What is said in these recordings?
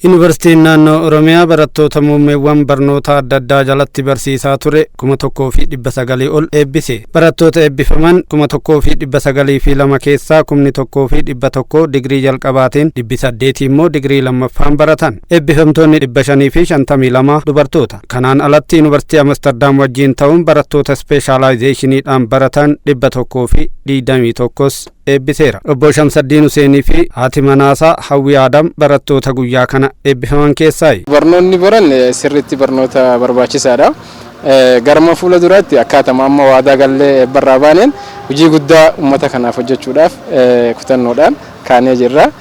Yuunivarsiitiin naannoo Oromiyaa barattoota muummeewwan barnoota adda addaa jalatti barsiisaa ture 1900 ol eebbise. Barattoota eebbifaman 1902 keessaa 1100 digirii jalqabaatiin, 800 immoo digirii lammaffaan baratan. Eebbifamtoonni 552 dubartoota. Kanaan alatti Yuunivarsiitii Amsterdam wajjin ta'uun barattoota ispeeshaalaayizeeshiniidhaan baratan 121s eebbiseera. Obbo Shamsaddiin Huseenii fi haati manaasaa Hawwii Aadam barattoota guyyaa kana eebbifaman keessaayi. Barnoonni baranne sirriitti barnoota barbaachisaadha. Garma fuula duraatti akkaatama amma waadaa gallee eebbarraa baaneen hojii guddaa uummata kanaaf hojjechuudhaaf kutannoodhaan kaanee jirra.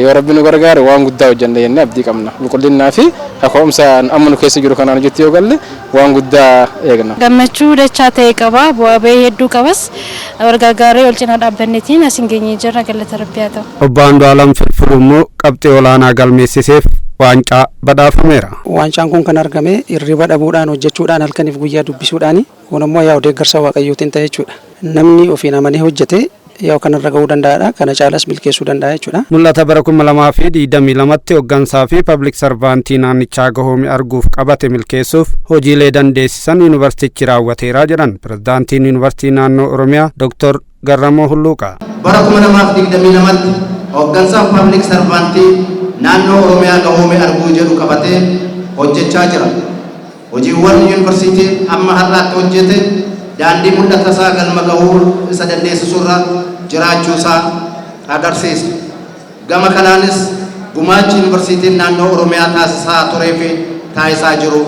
Yoo Rabbi nu gargaare, waan guddaa hojjenna jennee abdii qabna. Qulqullinnaa fi kaka'umsa amma nu keessa jiru kanaan hojjetti yoo galle, waan guddaa eegna. Gammachuu dachaa ta'e qaba. Bu'aa bahii hedduu qabas. Wal gargaaree wal cinaa dhaabbanneetiin asiin geenyee jirra, galata Rabbii haa ta'u. Obbo Andu'aalam Filfiluu immoo qabxii olaanaa galmeessiseef waancaa badhaafameera. Waancaan kun kan argame hirriba dhabuudhaan, hojjechuudhaan, halkaniif guyyaa dubbisuudhaani. Kun immoo yaa'u deeggarsa Waaqayyootiin ta'e jechuudha. Namni ofiin amanee hojjete yaa'u kanarra gahuu danda'aadha. Kana caalas milkeessuu danda'a jechuudha. Mul'ata bara 2022tti hooggansaa fi public servantii naannichaa gahoome arguuf qabate milkeessuuf hojiilee dandeessisan yuunivarsiitichi raawwateera jedhan pirezidaantiin Yuunivarsiitii Naannoo Oromiyaa Dr. Garramoo Hulluuqaa. Bara 2022tti hooggansaa public servantii naannoo Oromiyaa gahoome arguu jedhu qabatee hojjechaa jira. Hojiiwwan yuunivarsiitiin amma har'aatti hojjete daandii mul'ata isaa galma gahuu isa dandeessisurra jiraachuusaa agarsiisa. Gama kanaanis gumaachi yuunivarsiitiin naannoo Oromiyaa taasisaa turee fi taasisaa jiru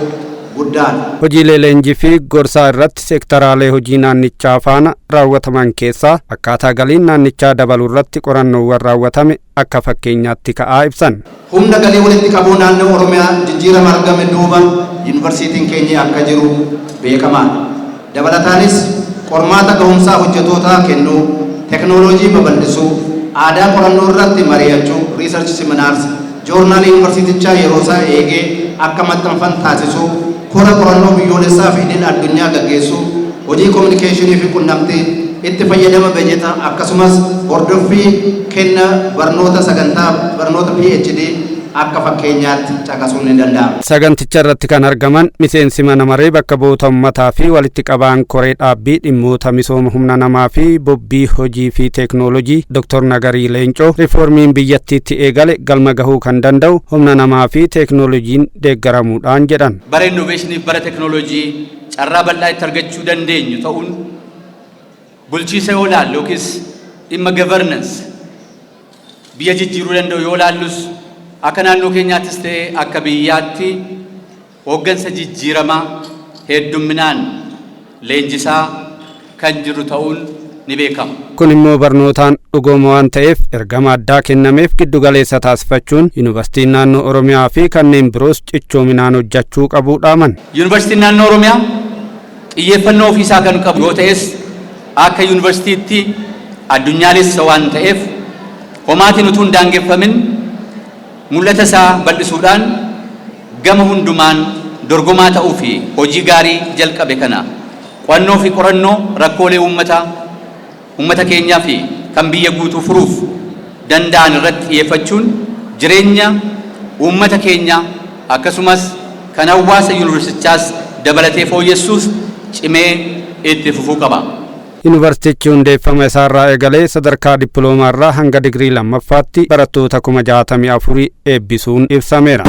guddaadha. Hojiilee leenjii fi gorsaa irratti seektaraalee hojii naannichaa faana raawwataman keessaa akkaataa galiin naannichaa dabaluu irratti qorannoowwan raawwatame akka fakkeenyaatti ka'aa ibsan. Humna galii walitti qabuu naannoo Oromiyaa jijjiirama argame duuba yuunivarsiitiin keenya akka jiru beekamaadha. Dabalataanis qormaata gahumsaa hojjetootaa kennuu, teknooloojii babal'isuu, aadaa qorannoo irratti mari'achuu, research seminars, joornaalii yuunivarsiitichaa yeroo isaa eegee akka maxxanfan taasisuu, kora qorannoo biyyoolessaa fi idil addunyaa gaggeessuu, hojii kominikeeshinii fi qunnamtii, itti fayyadama bajeta, akkasumas hordoffii kenna barnoota sagantaa barnoota PhD akka fakkeenyaatti caqasuun ni danda'ama. Saganticha irratti kan argaman miseensi mana maree bakka bu'oota uummataa fi walitti qabaan koree dhaabbii dhimmoota misooma humna namaa fi bobbii hojii fi teeknoolojii Dr. Nagarii Leencoo, riiformiin biyyattiitti eegale galma gahuu kan danda'u humna namaa fi teeknoolojiin deeggaramuudhaan jedhan. Bara innoveeshiniif, bara teeknoolojii carraa bal'aa itti argachuu dandeenyu ta'uun, bulchiisa yoo laallu yookiis dhimma governance biyya jijjiiruu danda'u yoo laallus, akka naannoo keenyaattis ta'e akka biyyaatti hooggansa jijjiiramaa heddumminaan leenjisaa kan jiru ta'uun ni beekama. Kun immoo barnootaan dhugooma waan ta'eef, ergama addaa kennameef giddu galeessa taasifachuun Yuunivarsiitiin Naannoo Oromiyaa fi kanneen biroos cichoominaan hojjechuu qabuu dhaaman. Yuunivarsiitiin Naannoo Oromiyaa xiyyeeffannoo ofiisaa kan qabu yoo ta'es, akka yuunivarsiitiitti addunyaalessa waan ta'eef, homaatiin utuu hin daangeffamin mul'ata isaa bal'isuudhaan gama hundumaan dorgomaa ta'uu fi hojii gaarii jalqabe kana qo'annoo fi qorannoo rakkoolee uummata keenyaa fi kan biyya guutuu furuuf danda'an irratti xiyyeeffachuun jireenya uummata keenya akkasumas kan hawaasa yuunivarsiitichaas dabalatee fooyyessuus cimee itti fufuu qaba. Yuunivarsiitichi hundeeffama isaarraa eegalee sadarkaa dippiloomaarraa hanga digirii lammaffaatti barattoota 64,000 eebbisuun ibsameera.